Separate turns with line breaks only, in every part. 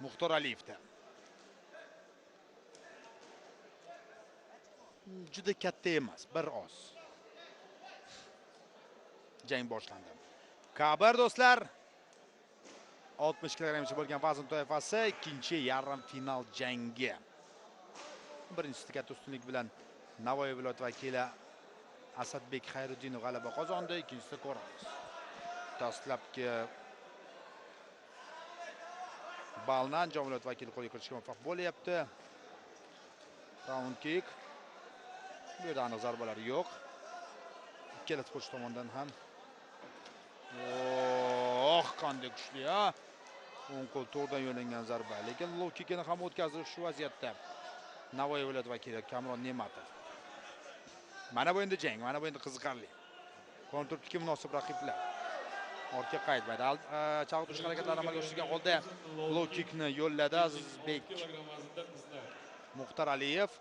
Muxtor Aliyevda. Juda katta emas, bir oz. Jang boshlandi. K1 do'stlar, 60 kilogramgacha bo'lgan vazn toifasi ikkinchi yarim final jangi. Birinchisida katta ustunlik bilan Navoiy viloyati vakili Asadbek Xayriddinov g'alaba qozondi, ikkinchisida ko'ramiz. Dastlabki ballni Andijon viloyati vakili qo'lga kiritishga muvaffaq bo'lyapti. Round kick. Bu yerda aniq zarbalar yo'q. Ikkala sportchi tomonidan ham. Oh, qanday kuchli, ha? O'ng qo'l to'g'ridan yo'llangan zarba, lekin low kickini ham o'tkazdi shu vaziyatda Navoiy viloyati vakili Kamron Ne'matov. Mana bu endi jang, mana bu endi qiziqarli. Ko'rinib turibdiki, munosib raqiblar. Ortga qaytmaydi. Chalg'itish harakatlarini amalga oshirgan holda low kickni yo'lladi Azizbek Muxtor Aliyev.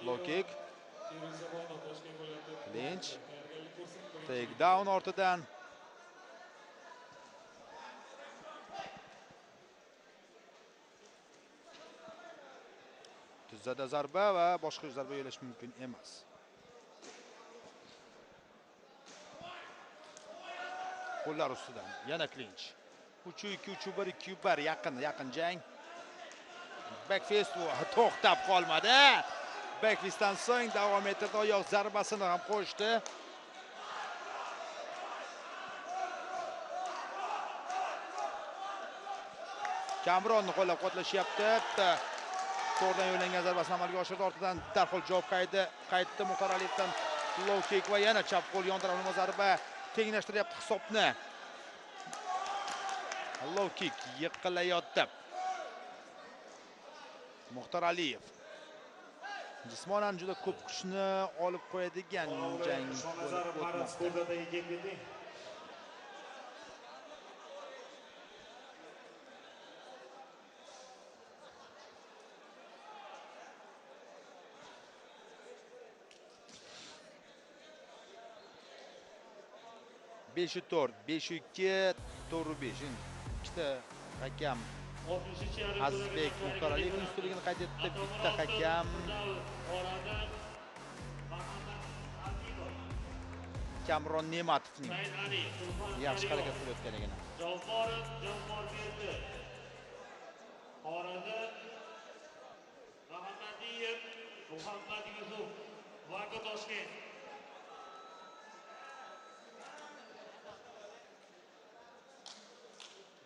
Low kick. Clinch. Take down ortidan. Tizzada zarba va boshqa zarba yo'llash mumkin emas. Qo'llar ustidan yana clinch. 3-2, 3-1, 2-1 yaqin, yaqin jang. Backfist to'xtab qolmadi. Backfistdan so'ng davom ettirdi, oyoq zarbasini ham qo'shdi. Kamronni qo'llab-quvvatlashyapti. To'g'ridan yo'llangan zarbasini amalga oshirdi, ortidan darhol javob qaytdi Muxtor Aliyevdan low kick va yana chap qo'l yon taraflama zarba tenglashtiryapti hisobni. Low kick yiqilayotdi. Muxtor Aliyev jismonan juda ko'p kuchni olib qo'yadigan jang bo'lib o'tmoqda. Besh to'rt, 5-2, 4-5. Ikkita hakam Azizbek Muxtor Aliyevning ustunligini qayd etdi. Bitta hakam Kamron Ne'matovning yaxshi harakat qilayotganligini.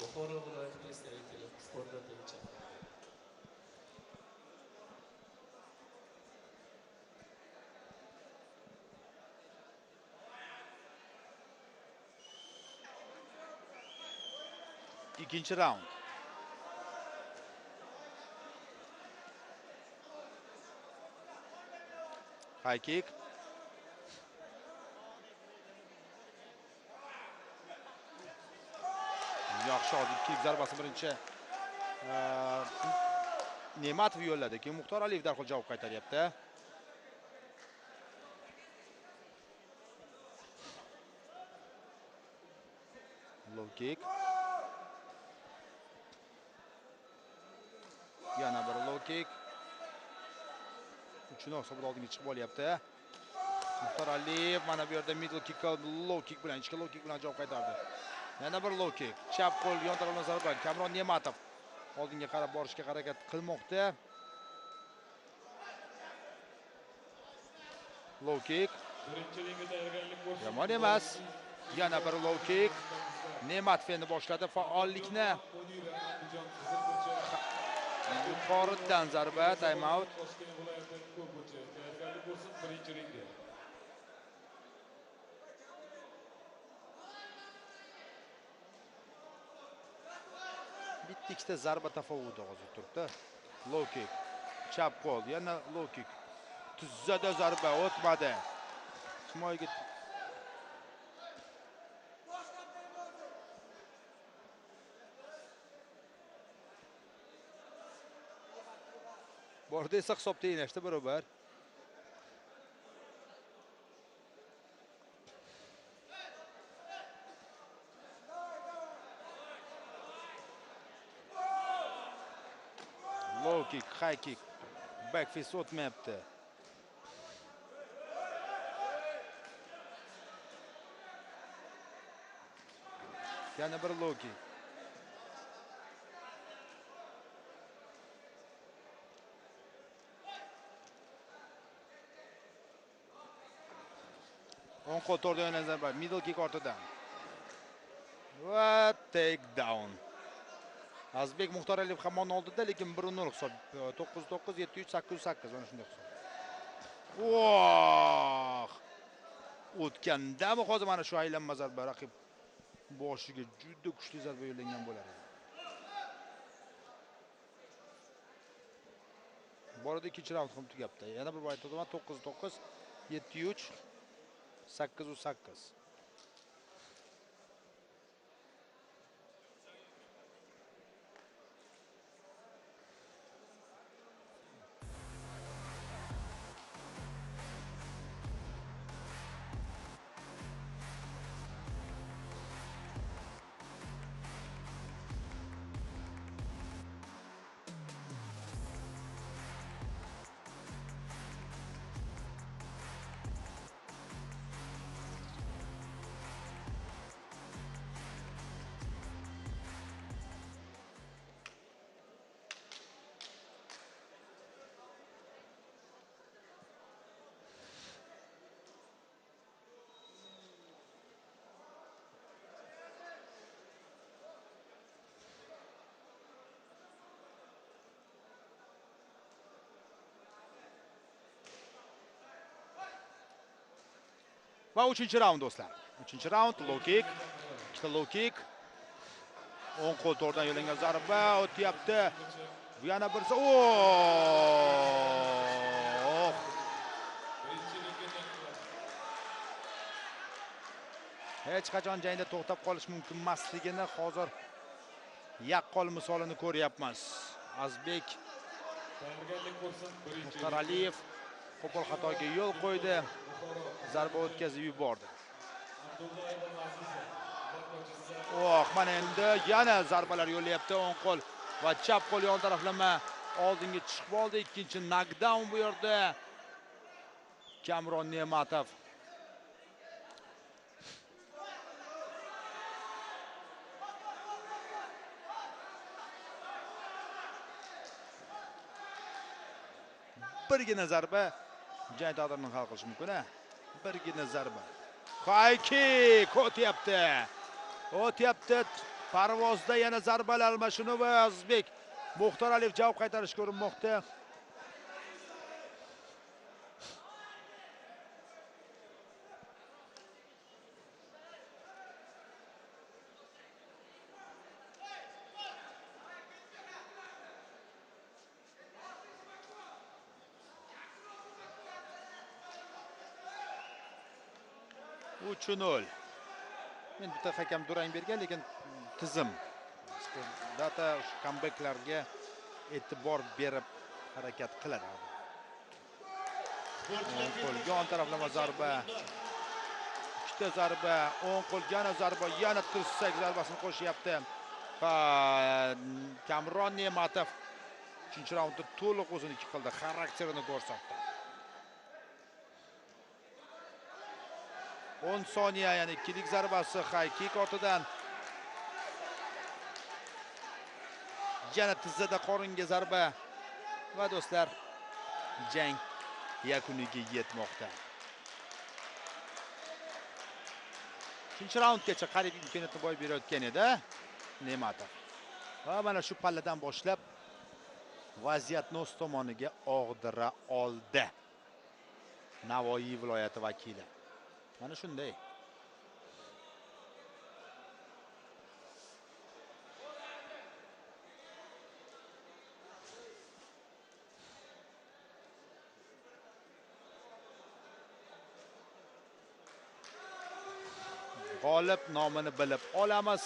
Buxoro viloyati представители sportda.
Ikkinchi raund. High kick. Yaxshi oldi. Kick zarbasi birinchi Ne'matov yo'lladi. Keyin Muxtor Aliyev darhol javob qaytaryapti. Low kick. Yana bir low kick. 3-0 hisobida oldinga chiqib olyapti. Muxtor Aliyev mana bu yerda middle kick, low kick bilan, ichki low kick bilan javob qaytardi. Yana bir low kick. Chap qo'l yon tarafdan zarba. Kamron Ne'matov oldinga qarab borishga harakat qilmoqda. Low kick. Yomon emas. Yana bir low kick. Ne'matov endi boshladi faollikni. Yuqoridan zarba, time out. Bitta ikkita zarba tafovuti hozir turibdi. Low kick, chap qo'l, yana low kick. Tizzada zarba o'tmadi. Himoyaga bordi esa hisob tenglashdi barobar. Low kick, high kick. Back fist o'tmayapti. Yana bir low kick. O'ng qo'l to'rda yo'nalgan zarba, middle kick ortidan. Va take down. Azizbek Muxtoraliyev hamon oldida, lekin 1-0 hisob. 9-9, 7-3, 8-8, mana shunday hisob. Voh! O'tgandami hozir mana shu aylanma zarba raqib boshiga juda kuchli zarba yo'llangan bo'lar edi. Bu arada ikkinchi raund ham tugabdi. Yana bir bor aytaman, 9-9, 7-3, 8-8. Va 3-raund do'stlar. 3-raund low kick, ikkita low kick. O'ng qo'l to'rdan yo'llangan zarba o'tyapti. Bu yana birsa, oh! Hech qachon jangda to'xtab qolish mumkin emasligini hozir yaqqol misolini ko'ryapmiz. Azizbek Muxtoraliyev qo'pol xatoga yo'l qo'ydi. Zarba o'tkazib yubordi. Oh, mana endi yana zarbalar yo'llayapti. O'ng qo'l va chap qo'l yon taraflama oldinga chiqib oldi. Ikkinchi knockdown bu yerda. Kamron Ne'matov. Birgina zarba jang taqdirini hal qilish mumkin, ha? Birgina zarba. High kick o'tyapti. O'tyapti. Parvozda yana zarbalar almashinuvi. Azizbek Muxtoraliyev javob qaytarish ko'rinmoqda. Uch nol. Men bitta hakam durang bergan, lekin tizim data shu comebacklarga e'tibor berib harakat qiladi. O'ng qo'l yon taraflama zarba. Ikkita zarba, o'ng qo'l yana zarba, yana tirsak zarbasini qo'shyapti. Va Kamron Ne'matov 3-raundda to'liq o'ziniki qildi, xarakterini ko'rsatdi. 10 soniya, ya'ni ikkilik zarbasi, high kick ortidan. Yana tizzada qoringa zarba va do'stlar, jang yakuniga yetmoqda. 3-raundgacha qariyb imkoniyatni boy berayotgan edi Ne'matov. Va mana shu palladan boshlab vaziyatni o'z tomoniga og'dira oldi Navoiy viloyati vakili. Mana shunday. G'olib nomini bilib olamiz.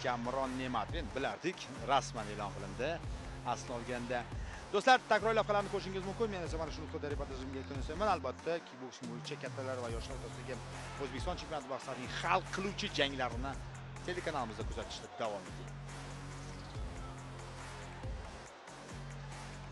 Kamron Ne'matov, endi bilardik, rasman e'lon qilindi. Asl olganda do'stlar, takrorlab qalamni ko'rishingiz mumkin. Men esa mana shu nuqtada reportajimga yakun yasayman. Albatta, kickboksing bo'yicha kattalar va yoshlar o'rtasidagi O'zbekiston chempionati bahslarining hal qiluvchi janglarini Telekanalimizda kuzatishda davom eting.